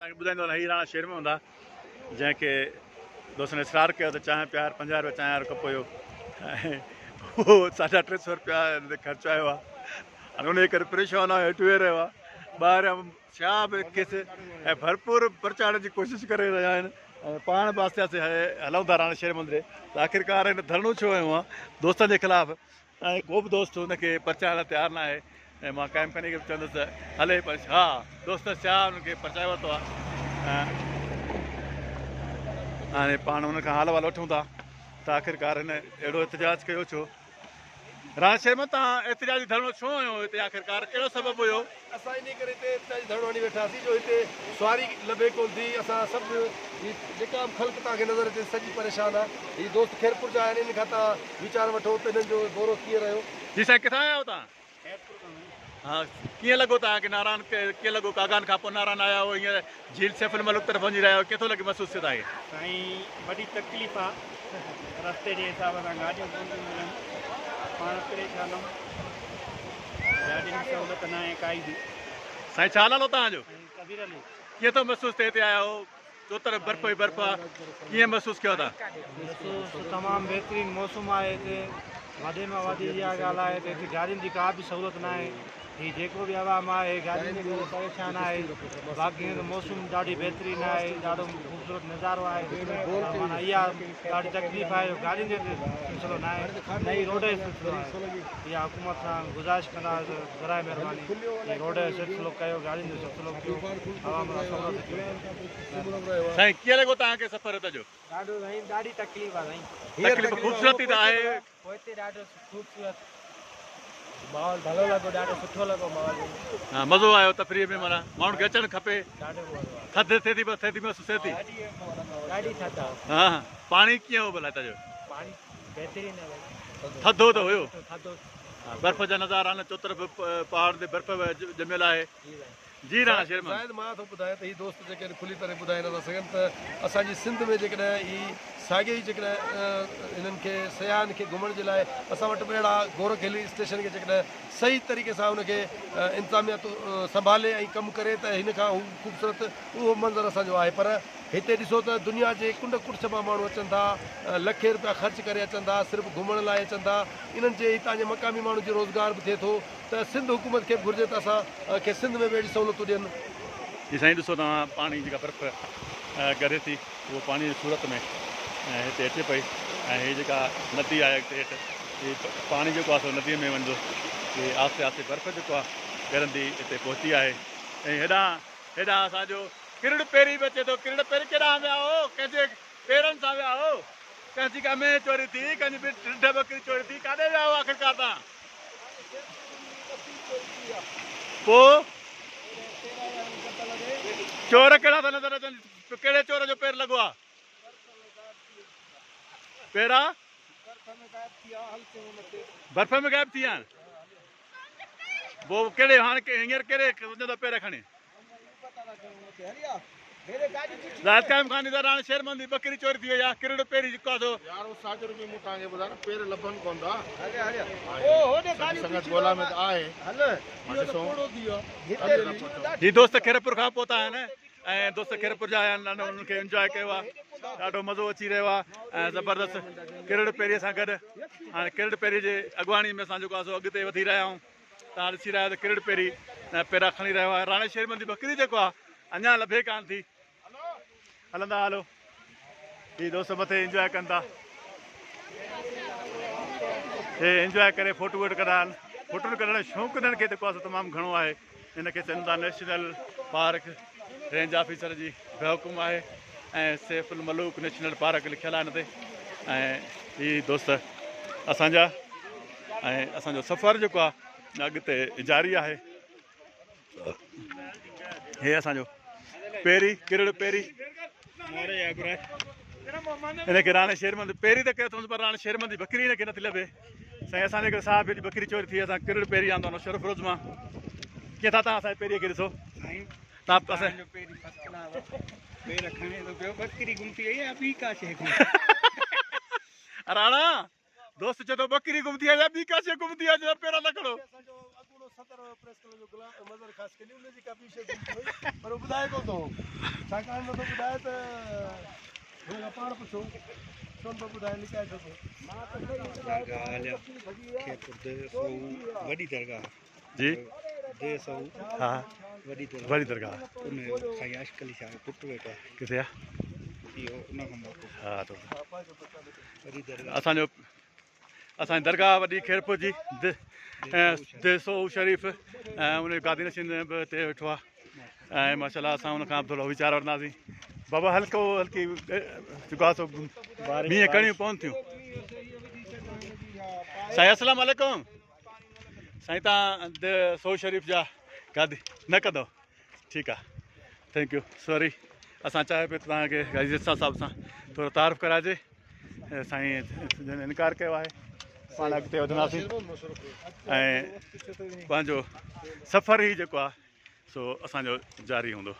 توهان کي ٻڌائيندو هلان هي راڻا شير محمد آ جنهن کي دوستن اصرار ڪيو ته چانهه پيار 50 روپيا چانهه وارو ڪپ هيو ۽ اهو ساڍا ٽي سو روپيا هن تي خرچ آيو آ هاڻي ان جي ڪري پريشان آ هيٺ ويهي رهيو آ ٻاهريان شاهه به کيس ۽ ڀرپور پرچائڻ جي ڪوشش ڪري رهيا آهن ۽ پاڻ به آهستي آهستي هلون ٿا راڻي شير محمد ڏي ته آخرڪار هن ڌرڻو ڇو هنيو آ دوستن جي خلاف ۽ ڪو به دوست هن کي پرچائڻ لاء تيار ناهي ۽ مان قائم خاني کي به چوندس ته هلي پر ها دوست شاهه هن کي پرچائي ورتو آهي هاڻي پاڻ هن کان حال احوال وٺون ٿا ته آخرڪار هن اهڙو احتجاج ڪيو ڇو؟ راڻا شير محمد توهان احتجاجي ڌرڻو ڇو هنيو هتي آخرڪار ڪهڙو سبب هيو؟ اسان انهي ڪري هتي احتجاجي ڌرڻو هڻي ويٺاسين جو هتي سواري لڀي ڪونه ٿي اسان سڀ هي جيڪا به خلق توهان کي نظر اچي ٿي سڄي پريشان آهي هي دوست خيرپور جا آهن انهن کان توهان ويچار وٺو ته انهن جو دورو ڪيئن رهيو. جي سائين ڪٿان آيا آهيو توهان؟ ها ڪيئن لڳو توهان کي ناران ڪيئن لڳو ڪاغان کان پوء ناران آيا آهيو هينئر جھيل سيف الملوڪ طرف وڃي رهيا آهيو ڪيئن ٿو لڳي محسوس ٿئي توهان کي؟ سائين وڏي تڪليف آ رستي جي حساب سان گاڏيون ڪونه ٿيون ملن پاڻ پريشان آهيون گاڏين جي سهولت ناهي ڪائي به. سائين ڇا نالو توهان جو؟ سائين ڪبير علي. ڪيئن ٿو محسوس ٿئي هتي آيا آهيو چوطرف برف ئي برف آ ڪيئن محسوس ڪيو ٿا؟ محسوس تمام بهترين موسم آهي هتي وڏي مان وڏي اها ڳالهه آهي ته هتي گاڏين جي ڪا به سهولت ناهي هي جيڪو به عوام آهي گاڏين جي ڪري پريشان آهي باقي هينئر موسم ڏاڍي بهترين آهي ڏاڍو خوبصورت نظارو آهي پر معنيٰ اها ڏاڍي تڪليف آهي جو گاڏين جو هتي سلسلو ناهي نه ئي روڊ جو سلسلو آهي اها حڪومت سان گذارش ڪنداسين ته براء مهرباني هي روڊ جو سلسلو ڪيو گاڏين جو سلسلو ڪيو عوام لاء سهولت ڪيو. سائين ڪيئن لڳو توهان کي سفر هت جو؟ ڏاڍو سائين ڏاڍي تڪليف آ سائين. تڪليف خوبصورتي ته آهي. پوئتي ڏاڍو خوبصورت ماحول ڀلو لڳو ڏاڍو سٺو لڳو ماحول. ها مزو آيو تفريح ۾ معنيٰ ماڻهن کي اچڻ کپي. ڏاڍو مزو آيو. ٿڌ ٿئي ٿي ٿئي ٿي محسوس ٿئي ٿي. ڏاڍي ٿڌ آ. ها پاڻي ڪيئن هو ڀلا هتان جو؟ پاڻي بهترين آ ڀائي. ٿڌو ته هيو. ٿڌو. برف جا نظارا آهن چوطرف پهاڙن تي برف ڄميل آهي. جي ڀائي. جي راڻا شير محمد. زاهد مان ٿو ٻڌايان ته هي دوست جيڪي آهن کلي طرح ٻڌائي نٿا سگهن ته اسان جي سنڌ ۾ جيڪڏهن هي ساڳي ئي جيڪڏهن هنن کي سياحن کي گهمڻ جي لاء اسان وٽ به اهڙا گورک هل اسٽيشن کي جيڪڏهن صحيح طريقي سان ان کي انتظاميا سنڀالي ۽ ڪم ڪري ته هن کان هو خوبصورت اهو منظر اسان جو آهي پر هتي ڏسو ته دنيا جي ڪنڊ ڪڙڇ مان ماڻهو اچن ٿا لکين روپيا خرچ ڪري اچن ٿا صرف گهمڻ لاء اچن ٿا انهن جي هتان جي مقامي ماڻهن جو روزگار به ٿئي ٿو ته سنڌ حڪومت کي به گهرجي ته اسان کي سنڌ ۾ به اهڙيون سهولتون ڏين. جي سائين ڏسو توهان پاڻي جيڪا برف ڳري ٿي اهو پاڻي جي صورت ۾ هتي اچي پئي ۽ هي جيڪا ندي آهي اڳتي هيٺ هي پاڻي جيڪو آهي سو ندي ۾ وڃندو هي آهستي آهستي برف جيڪو آهي ڳرندي هتي پهتي آهي ۽ هيڏانهن هيڏانهن اسان جو ڪرڙ پيري به اچي ٿو ڪرڙ پيري ڪيڏانهن ويا هو ڪنهن جي پيرن سان ويا هو ڪنهن جي ڪا مينهن چوري ٿي ڪنهن جي رڍ ٻڪري چوري ٿي ڪاڏي ويا هو آخرڪار توهان پوء چور ڪهڙا ٿا نظر اچن؟ ڪهڙي چور جو پير لڳو آ؟ پيرا برف ۾ غائب ٿي ويا آهن. پوء ڪهڙي هاڻ هينئر ڪهڙي وڃو ٿا پير کڻي؟ زاهد قائم خان جي راڻي شير محمد جي ٻڪري چوري ٿي وئي آ ڪرڙ پيري جيڪو آ سو. يار او ساجر به مون توهان کي ٻڌايو نه پير لڀن ڪون ٿا سڄي سنگت ڳولا ۾ ته آهي مان ڏسون هي دوست خيرپور کان پهتا آهن ۽ دوست خيرپور جا آيا آهن ڏاڍو انهن کي انجواء ڪيو آ ڏاڍو مزو اچي رهيو آ ۽ زبردست ڪرڙ پيري سان گڏ هاڻي ڪرڙ پيري جي اڳواڻي ۾ اسان جيڪو آ سو اڳتي وڌي رهيا آهيون توهان ڏسي رهيا آهيو ته ڪرڙ پيري پيرا کڻي رهيو آهي راڻي شير مندي ٻڪري جيڪو آهي اڃا لڀي ڪانه ٿي هلندا هلو هي دوست مٿي انجواء ڪن ٿا هي انجواء ڪري فوٽو ووٽو ڪڍان فوٽو ڪڍڻ جو شوق هنن کي جيڪو آهي تمام گهڻو آهي هن کي چون ٿا نيشنل پارڪ رينج آفيسر جي بحڪم آهي ۽ سيف الملوڪ نيشنل پارڪ لکيل آهي هن تي ۽ هي دوست اسانجا ۽ اسان جو سفر جيڪو آهي اڳتي جاري آهي هي اسان جو پيري ڪرڙ پيري هن کي راڻي شيرمند پيري ته ڪيو اٿس پر راڻي شيرمند جي ٻڪري هن کي نٿي لڀي سائين اسان جي هڪڙي صاحب جي ٻڪري چوري ٿي اسان ڪرڙ پيري آندو نوشهرو فيروز مان ڪيئن ٿا تان اسان جي پيري کي ڏسو تان اسان جو پيري فرسٽ ڪلاس پير کڻي ٿو پيو ٻڪري گم ٿي وئي آ ٻي ڪا شي گم راڻا دوست چئي ٿو ٻڪري گم ٿي آ يا ٻي ڪا شي گم ٿي آ جنهن پيرا نه کڻو اسان جو اڳوڻو صدر پريس ڪلب جو غلام مظهر خاصخيلي ان جي ڪا ٻي شيء گم ٿي وئي پر هو ٻڌائي ڪونه ٿو ڇاڪاڻ نٿو ٻڌائي ته هن کان پاڻ پڇو ڇو نٿو ٻڌائي لڪائي ڇو ٿو. درگاهه هليا خيرپور دير سو وڏي درگاهه جي دير سو ها وڏي درگاهه وڏي درگاهه ان سائين عاشق علي شاهه جو پٽ ويٺو آهي ڪٿي آهي اهو ان کان موٽو ها ته وڏي درگاهه اسان جو اسان جي درگاهه وڏي خيرپور جي ديسو شريف ۽ ان جو گادي نشين به هتي ويٺو آهي ۽ ماشاء الله اسان ان کان به ٿورو ويچار وٺنداسين بابا هلڪو هلڪي جيڪو آهي سو مينهن ڪڻيون پون ٿيون سائين السلام عليڪم سائين تان ديسو شريف جا گادي نه ڪندو ٺيڪ آ thank you sorry اسان چاهيو پيو ته توهان کي غازي جسا صاحب سان ٿورو تعارف ڪرائجي سائين جن انڪار ڪيو آهي پاڻ اڳتي وڌنداسين ۽ پنهنجو سفر هي جيڪو آهي سو اسانجو جاري هوندو.